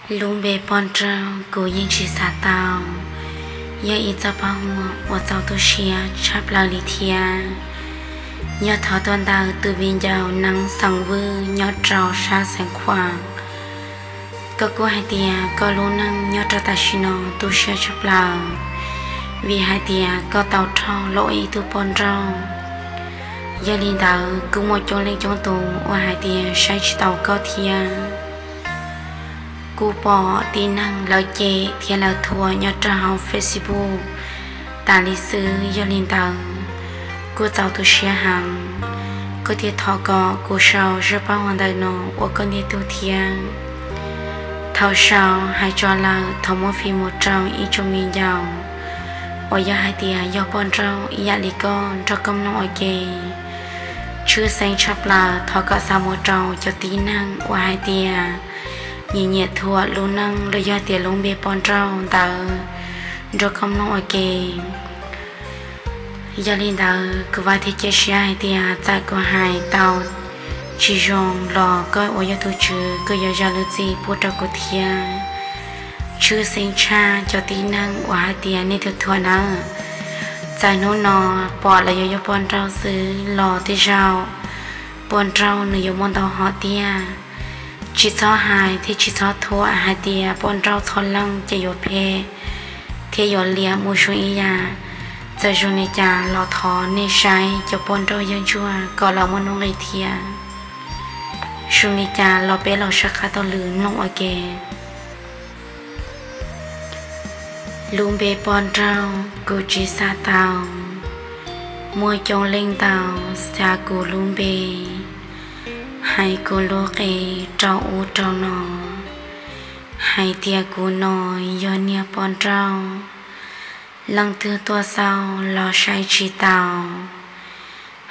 Lub npe poj nrauj kuv yeej tsis xav tau, yog ib txoj paj huam uas txaus tu siab tshaj plaws li thiab. Yog thov tuaj ntawm tus viv ncaus Neeb xeem Vwj nyob rau sab xeev Khuam. Koj kuj hais tias koj lub neej nyob rau tam sim no tu siab tshaj plaws, vim hais tias koj tau rho los ua ib tug poj nrauj. Yog li ntawd kuj muaj coob leej coob tus uas hais tias saib tsis taus koj thiab. Kuj pom tib neeg lawv cem thiab lawv thuam nyob rau hauv Facebook tas li xwb. Yog li ntawd kuj txaus tu siab heev. Koj thiaj thov kom kuv sau zaj paj huam ntawm no ua koj ntiag tug thiab. Thaum sau hais tso lawm thov muab fij mus rau ib tsoom viv ncaus uas yog hais tias yog poj nrauj ib yam li koj nrog koj mloog ua ke. Tshwj xeeb tshaj plaws thov kom xa mus rau cov tib neeg uas hais tias nyiam nyiam thuam lub neej los yog tias lub npe poj nrauj ntawd nrog koj mloog ua ke. Yog li ntawd kuv vam thiab cia siab hais tias txawm kuv hais tau tsis zoo los koj uas yog tus tswv koj yuav zam lub txim pub rau kuv thiab. Tshwj xeeb tshaj cov tib neeg uas hais tias nej tus thuam nawb, txawm hnub no pom lawv yuav yog poj nrauj xwb los tej zaum poj nrauj nws yuav muaj ntau hom tiag. Tsis txhob hais thiab tsis txhob thuam hais tias poj nrauj txhob leej ces yuav phem thiab yuav liam mus zoo ib yam. Txawm zoo li cas los thov nej saib cov poj nrauj yawg ntsuag kom lawv muaj nuj nqis thiab. Zoo li cas los peb los sab qab taug lw mloog ua ke. Lub npe poj nrauj kuv tsis xav tau, muaj coob leej ntau xav kuv lub npe, hais kuv lub qe rau ub rau no, hais tias kuv no yog niag poj nrauj. Leej twg tuaj xauj los saib tsis taus,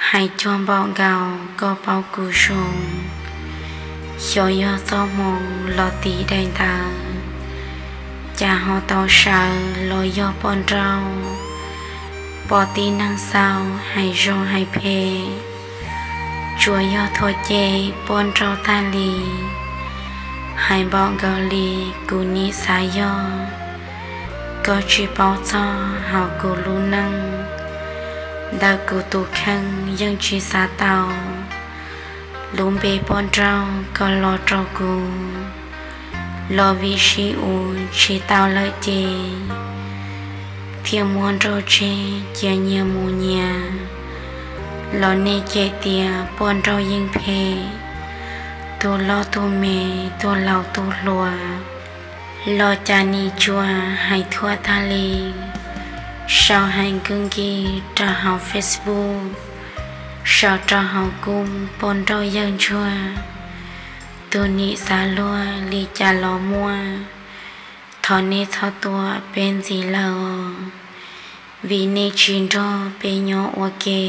hais cuag npaum nkaus koj paub kuv zoo. Xyov yog txoj hmoo los tiv daim ntawv, cas ho tau sawv los yog poj nrauj. Pom tib neeg xauj hais zoo hais phem, tsuas yog thuam cem poj nrauj tag li. Hais npaum nkaus li kuv nim xav yog, koj tsis paub txog hauv kuv lub neej. Ntawm kuv tus kheej yeej tsis xav tau, lub npe poj nraug koj los rau kuv, los vim sib uv tsis tau lawm ces, thiaj muab nrauj tseg cia nyias mus nyias. Los nej cem tias poj nraug yeej phem, tus loj tus me, tus laus tus hluas, los cas nim tsuas hais thuam tag li. Sau hais nkig nkig rau hauv Facebook, sau rau hauv kuj poj nraug yawg ntsuag, tus nim xav luag li cas los muaj. Thov nej txhob tuam peb ntxiv lawm, vim nej tsis nrog peb nyob ua ke.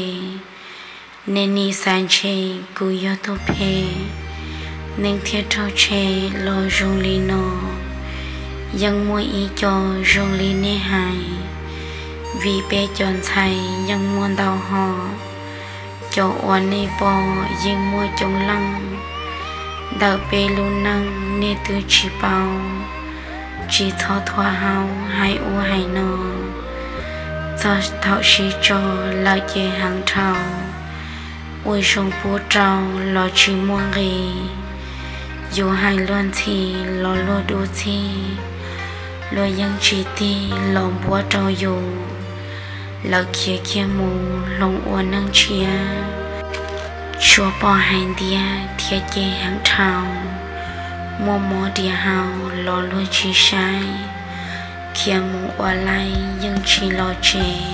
Nej nim xav ntshe kuv yog tus phem, neeg thiaj raug tshem los zoo li no. Yeej muaj ib co zoo li nej hais, vim peb cov ntxhais yeej muaj ntau hom. Cov uas nej pom yeej muaj coob leej, ntawm peb lub neej nej twb tsis paub. Tsis txhob thuam hauv hais ub hais no, txog thaum sib tso lawm ces heev dhau. Ua zoo pub rau los tsis muaj nqis, yus hais luag ntxhi los luag dub txhij, luag yeej tsis tig los npuab rau yus. Lawv khiav kiag mus hloov ua neej tshiab, tsuas pom hais ntiag thiab cem heev dhau. Muaj mob diam hau los luag tsis saib, khiav mus ua laij yeej tsis los tsev.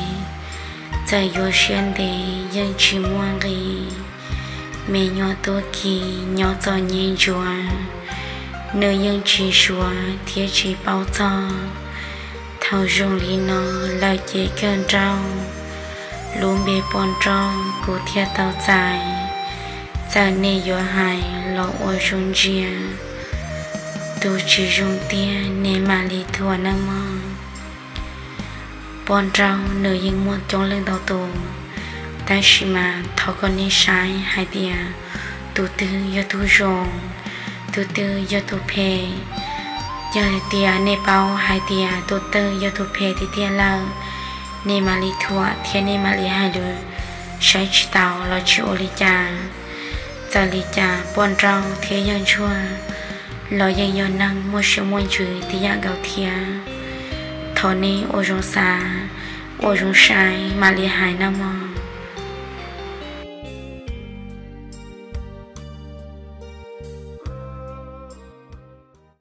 Txawm yuav siab ntev yeej tsis muaj nqis, me nyuam tub ki nyob txom nyem ntsuav, nws yeej tsis suav thiab tsis paub txog. Thaum zoo li no lawm ces kawg nrauj, lub npe poj nraug kuv thiaj tau txais. Txawm nej yuav hais los ua zoo ntsia, tus tsis zoo tiag nej mam li thuam nawb mog. Poj nraug nws yeej muaj coob leej ntau tus, tab sis mas thov kom nej saib hais tias tus twg yog tus zoo, tus twg yog tus phem. Yog hais tias nej paub hais tias tus twg yog tus phem tiag tiag lawm, nej mam li thuam thiab nej mam li hais lus saib tsis taus los tsis ua li cas. Txawm li cas poj nrauj thiab yawg ntsuag los yeej yog neeg muaj siab muaj ntsws tib yam nkaus thiab. Thov nej ua zoo xav, ua zoo saib mam li hais nawb mog.